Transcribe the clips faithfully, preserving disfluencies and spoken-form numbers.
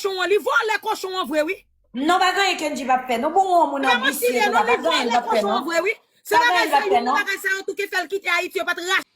kochon an, li vòlè kochon an vre wi. Non, pa gen anyen Kendji p ap fè. Non, bon, yon moun anbisye, pa gen anyen l p ap fè, non. Se bagay sa yo, bagay sa yo tou ki fè l kite Ayiti, yo pa t rache.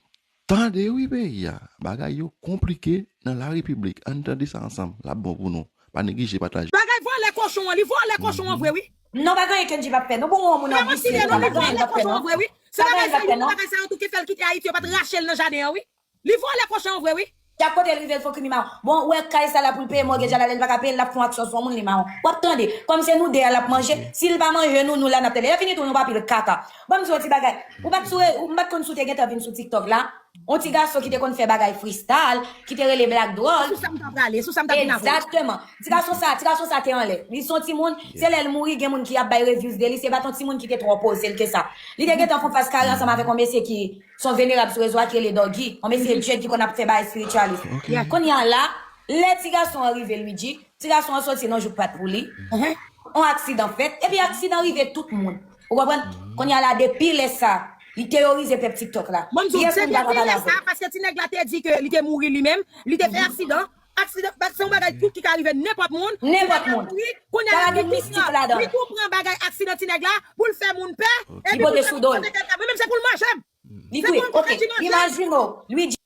Tande wi peyi a, bagay yo konplike nan la repiblik. Ann tande sa ansanm, l ap bon pou nou. Pa neglije pataje. Bagay vòlè kochon an, li vòlè kochon an vre wi. Non, pa gen anyen Kendji p ap fè. Non, bon, yon moun anbisye, pa gen anyen l p ap fè, non. Se bagay sa yo, bagay sa yo tou ki fè l kite Ayiti, yo pa t rache l nan jaden an wi. Li vòlè kochon an vre wi. Chak kote l rive, l fè krim li mawon. Bon, ou wè kay sa la pou l peye mortgage la, lè l pa ka peye l, l ap fè yon aksyon sou yon moun, li mawon. W ap tande, kòm se nou de a l ap manje, si l pa manje nou, nou la n ap tande. Lè fini tou, nou pa pil kaka. Ban m di w yon ti bagay. Ou pa t sou, ou m pa t konn si w te gentan vin sou TikTok la. Yon ti gason ki te konn fè bagay freestyle, ki te rele Black Dròl. Sou sa m t ap prale, sou sa m t ap vin avè w. Egzakteman. Ti gason sa, ti gason sa te anlè. Li se yon timoun, se lè l mouri, gen moun ki ap bay reviews de li, se pa t yon timoun ki te twò poze l ke sa. Li te gentan fè yon faz kare ansanm avèk yon mesye ki Se yon venerab sou rezo a ki rele Doggy, yon mesye Djed ki konn ap fè bagay espiritualist. Kounye a la, lè ti gason an rive Luigi, ti gason an soti nan jouk pat pou li, yon aksidan fèt, epi aksidan rive tout moun. Ou konprann? Kounye a la, depi lè sa, li teyorize pèp TikTok la. Pyès moun pa ka pale avè l. Paske ti nèg la te di ke li te mouri li menm, li te fè aksidan. Aksidan, se yon bagay tout ki ka rive nenpòt moun. Nenpòt moun. Kounye a la, li tou pran, li tou pran bagay aksidan ti nèg la pou l fè moun pè. Epi pou l fè moun pote kèk men menm se pou l manje m. Li touye. Ok. Imajine w, Luigi.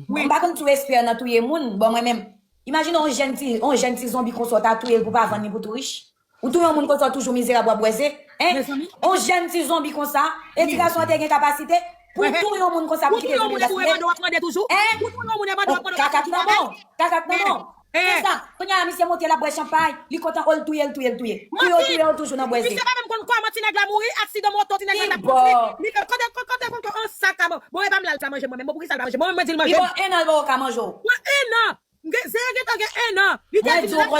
M pa konn si w espè nan touye moun. Bon, mwen menm. Imajine w, yon jèn ti, yon jèn ti zonbi konsa, w ta touye l pou pa vann li pou tou rich. Ou touye yon moun konsa, w toujou mizerab, w ap bwè ze. Hein? Yon jèn ti zonbi konsa, e ti gason an te gen kapasite pou touye yon moun konsa, pou kite l touye gason. Hein? Kaka ki nan bon. Kaka ki nan bon. Se sa, kounye a la misye monte l ap bwè chanpay, li kontan, o l touye, l touye, l touye. Touye, touye, w toujou nan bwè ze. Misye pa menm konn kòman ti nèg la mouri, aksidan moto ti nèg la t ap konstwi. Li kote, kote, kote, an sa ka manje. Bon, e pa m l al sa manje mwen menm. Bon, poukisa l pa manje mwen menm? Mwen di l manje. Li pran en an, l poko ka manje w. Pran en an. Zeye gentan gen en an. Li te di l ap